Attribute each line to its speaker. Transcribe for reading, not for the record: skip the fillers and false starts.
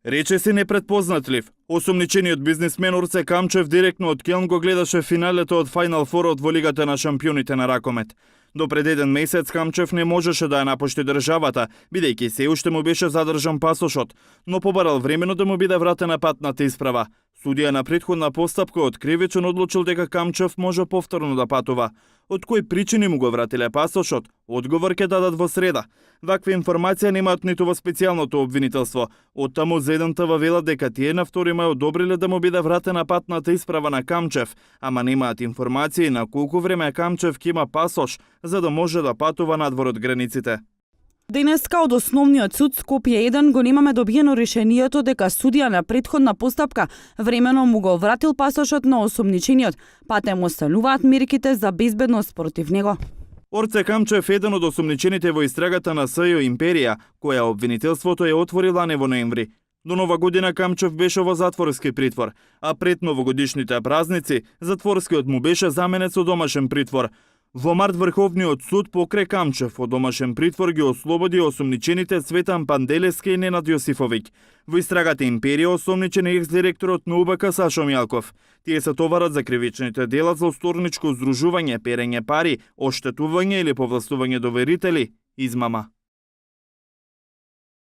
Speaker 1: Рече се непретпознатлив. Осумничениот бизнисмен Орце Камчев директно од Келн го гледаше финалето од Final Four во Лигата на шампионите на ракомет. До пред еден месец Камчев не можеше да ја напушти државата, бидејќи се уште му беше задржан пасошот, но побарал времено да му биде вратена патната исправа. Судија на претходна постапка од кривичен одлучил дека Камчев може повторно да патува. Од кои причини му го вратиле пасошот? Одговор ќе дадат во среда. Вакви информација немаат ниту во специјалното обвинителство. Оттаму за 1ТВ велат дека тие на 2 мај одобриле да му биде вратена патната исправа на Камчев, ама немаат информации на колку време Камчев ќе има пасош за да може да патува надвор од границите.
Speaker 2: Денеска од Основниот суд Скопје 1 го немаме добиено решението дека судија на претходна постапка времено му го вратил пасошот на осумничениот, па те му остануваат мерките за безбедност против него.
Speaker 1: Орце Камчев е еден од осумничените во истрагата на СЈ Империја, која обвинителството ја отворила не во ноември. До Нова година Камчев беше во затворски притвор, а пред новогодишните празници затворскиот му беше заменет со домашен притвор. Во март Врховниот суд покрај Камчев од домашен притвор ги ослободи осумничените Цветан Панделевски и Ненад Јосифовиќ. Во истрагата Империја осумничен е екс-директорот на УБК Сашо Мјалков. Тие се товарат за кривичните дела за злосторничко здружување, перење пари, оштетување или повластување доверители, измама.